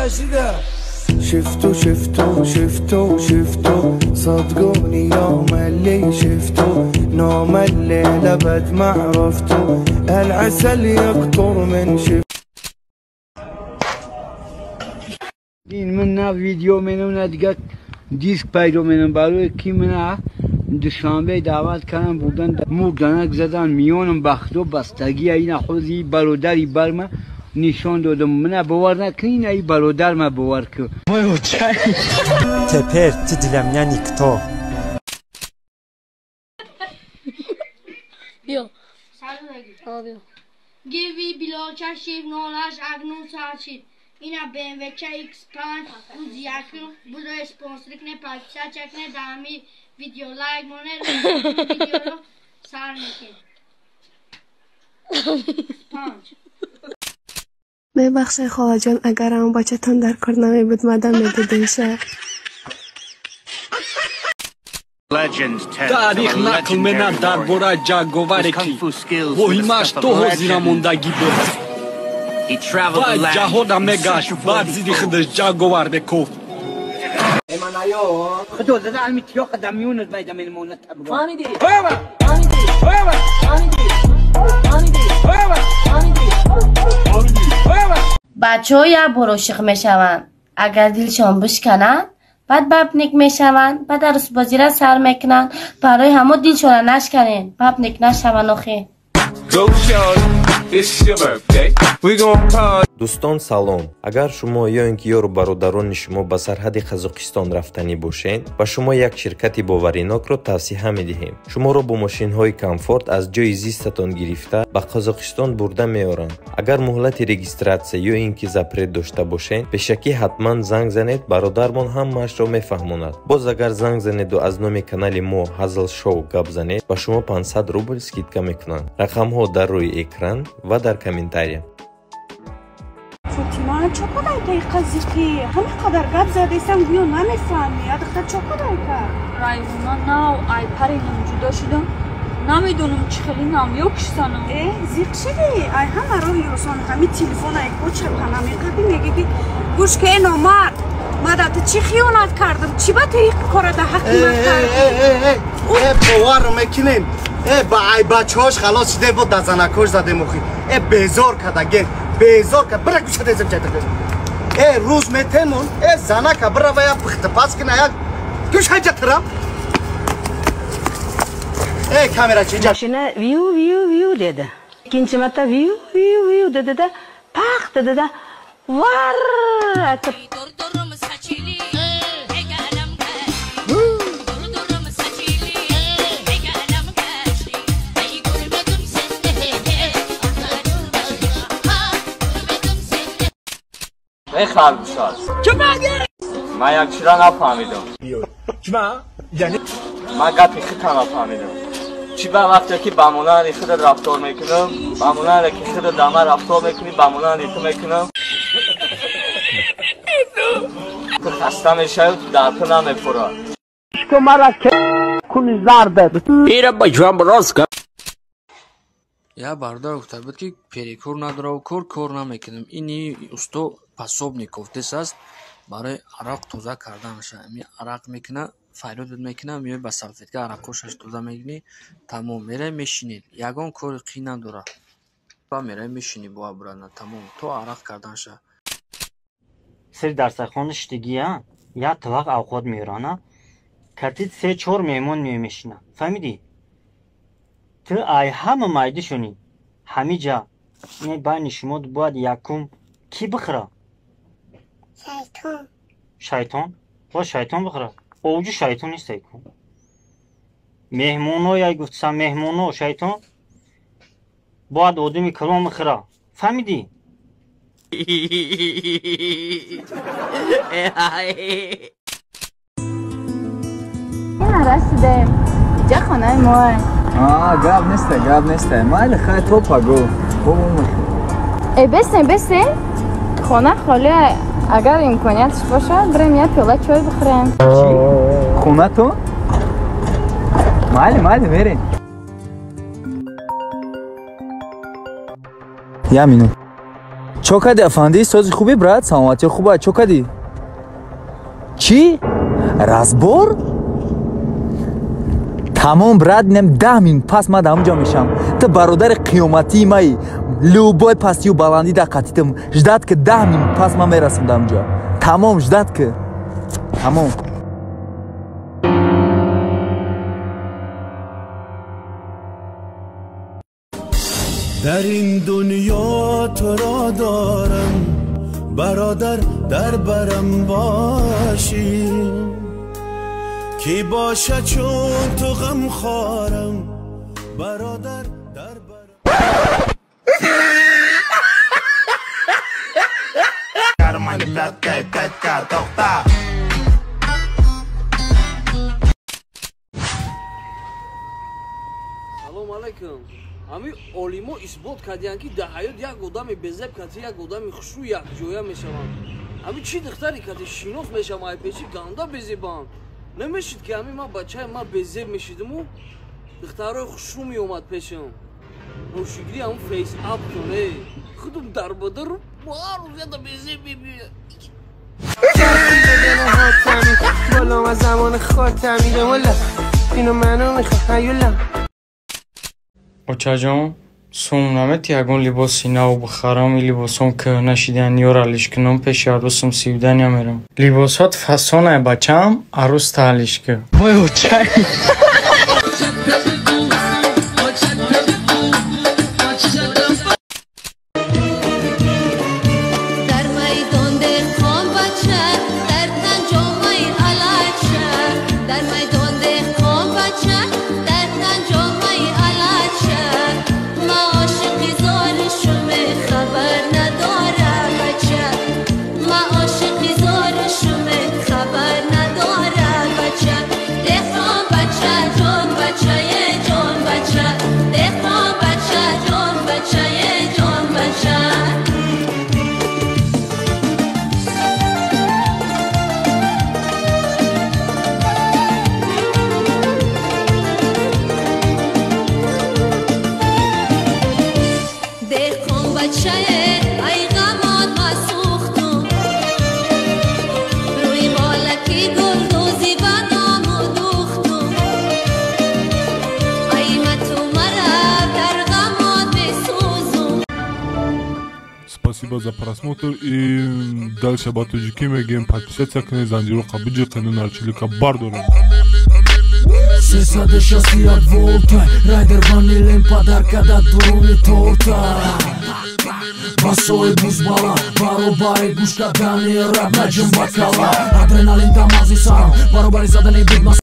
شده شفتو شفتو شفتو شفتو صدقوني يوم اللي شفتو نوم الليل ابد ما عرفتو العسل يقطر من شفتو. این من نه ویدیو منم نه دیگه دیسک پیدا منم برای کی من دوشنبه دعوت کردم بودن مردنک زدن میانم بختو بستگی این خودی برادری بر من نشان دادم من باور نکنین ای برادر من باور کن. Теперь ты для меня никто. Ина BMW X5 узиякну буду спонсор кне подписаться кне дами видео лайк моне видео сар мекин. 5. Мебахшед холаҷон, агар ҳамон бачатон дар кор намебуд, мадам медодемша. Таърих нақл менад дар бораи ҷанговаре ки воҳимааш то ҳозира мондагӣ буд. Вай ҷаҳона мегашт, бар зидди худаш ҷанговар мекофт. Бачаҳо як бор ошиқ мешаванд. Агар дилшон бишканад, баъд бабник мешаванд, баъд арӯсбозира сар мекунанд. Барои ҳамо дилшонро нашканед, бабник нашаванд охи. Дӯстон салом. Агар шумо ё ин ки ёру бародарони шумо ба сарҳади Қазоқистон рафтанӣ бошед, ба шумо як ширкати боваринокро тавсиҳа медиҳем. Шуморо бо мошинҳои комфорт аз ҷои зистатон гирифта ба Қазоқистон бурда меоранд. Агар муҳлати регистратсия ё ин ки запрет дошта бошед, пешакӣ ҳатман занг занед, бародармон ҳамаашро мефаҳмонад. Боз агар занг занеду аз номи канали мо Ҳазл Шоу гап занед, ба шумо 500 рубл скидка мекунанд. Рақамҳо дар рӯи экран ва дар комментария. Фотима, чо кадай та қазиқи? Ҳама қадар гап задесам гӯё намефаҳмӣ. Адахта чо кадай та? Райвона нав ай паринам ҷудо шудам. Намедонам чӣ хели нам ё киштанам. Э, зиқ шидӣ? Ай ҳама роҳи осон ҳами телефон ай коча пана меқабӣ мегӣ ки гӯш ке номард. Ма да ту чӣ хиёнат кардам? Чӣ ба ту ин кора да ҳаққи ман кардӣ? Э, боварро мекунем. Э, ба ай бачаҳош халос шиде бо дазанакош задем охи. Э, безор кадаген. Безор ка бира гӯша дезем чайта. Э, рӯз метемон, э, занака бира ва я пухта пас кина як гӯш ҳаҷа тира. Э, камера чи ҷа. Машина виу виу виу dedi. Ikkinchi marta viu viu viu dedi-da, paq dedi-da, var etib. Эй харгӯшаз, ман як чиза нафаҳмидам. Ман гапи худта нафаҳмидам. Чӣ ба вақте ки ба монанди худат рафтор мекунам, ба монанде ки худат дар ман рафтор мекунӣ, ба монанди ту мекунам, ту хаста мешавӣ, дар ту намепурад. Я бародар гуфта буд ки перекор надорав, кор намекунам. Ини усто пособников дес аст барои арақ тоза карданаша. Ами арақ мекуна, файрод мекуна, меои ба салфетка арақҳошаш тоза мекунӣ, тамом, мераи мешинед. Ягон кори қӣ надора. Ба мераи мешинӣ бо абрана, тамом, то арақ карданаша. Сир дарсахона шидагия, як тавақ авқот меёрана, картид се-чор меҳмон меомешина. Фаҳмидӣ? Ту ай ҳама майдӣ шунӣ. Ҳамиҷа не байни шумо бояд якум кӣ бихӯра? Шайтон. Шайтон? Бояд шайтон бихӯра. Овҷу шайтон нест ай ку. Меҳмоно яй гуфтсам меҳмоно шайтон бояд одами калон бихӯра. Фаҳмидӣ? Ина расидем. Иҷа хонаи моа. Гап неста, гап неста. Майли хай то паго. Э, бесем, бесем. Хона холӣ, агар имкониятш бошад, бирем як пиёла чой бихӯрем. Чӣ? Хонатон? Майли, майли, мерем. Я минут. Чо кади, афанди? Сози хуби, брат? Саломатӣ хуба? Чо кади? Чӣ? Разбор? Тамом, брат, нем 10 минут пас ман дар ҳамунҷо мешам. Ту бародари қиёматии маи. Любой пастию баландӣ дар қатитам. Ждать ки 10 минут пас ман мерасам дар ҳамунҷо. Тамом, ждать ки. Тамом. Дар ин дунё туро дорам, бародар, дар барам бошӣ, ки бошад чун ту ғамхорам, бародар, дар барам. Салом алайкум. Ҳамин олимо исбот кардиянд, ки дар ҳаёт як одами безеб кати як одами хушрӯ якҷоя мешаванд. Ҳамин чӣ духтаре кати шинос мешавам, ай пеши ганда безебанд. Намешид, ки ҳамин ман бачаи ман безеб мешидиму духтарои хушрӯ меомад пешам. Ношигирӣ ҳамун фейс ап кун, э худум дар бадар ҳар рӯз ята безеб мебиёяд. Очаҷон, сум намети ягон либоси нав бихарам? И либосом кӯҳна шидан, ёра алиш кунам, пеши арӯсам сивда намерам. Либосҳот фасонай, бачаам, арӯс таалиш кӯ. Вой, очай! Дар майдон деҳқон бача, дар тан ҷомаи алача. Дар майдон деҳқон бача, дар тан ҷомаи алача. Ма ошиқи зори шуме, хабар надорам бача. Ма ошиқи зори шуме, хабар надорам бача. Деҳқон бача, ҷон бача, е ҷон бача. Деҳқон бача, ҷон бача, е ҷон бача. Деҳқон бачае, ай ғамот масӯхтум, рӯи молаки гулдӯзӣ ба ному духтум. Ай мату мара дар ғамот месӯзум. Спасибо за просмотр и дальше ба тоҷикӣ мегӯем: подписаться кунед, занҷироқа биҷиқену нарчилика бардорем. 361 волта, райдер ванилем падарка да дуруни торта. Басои бузбала, баробари гӯш кардани раб наҷум ба кала. Адреналин да мағзи сарам, баробари задани бигмас.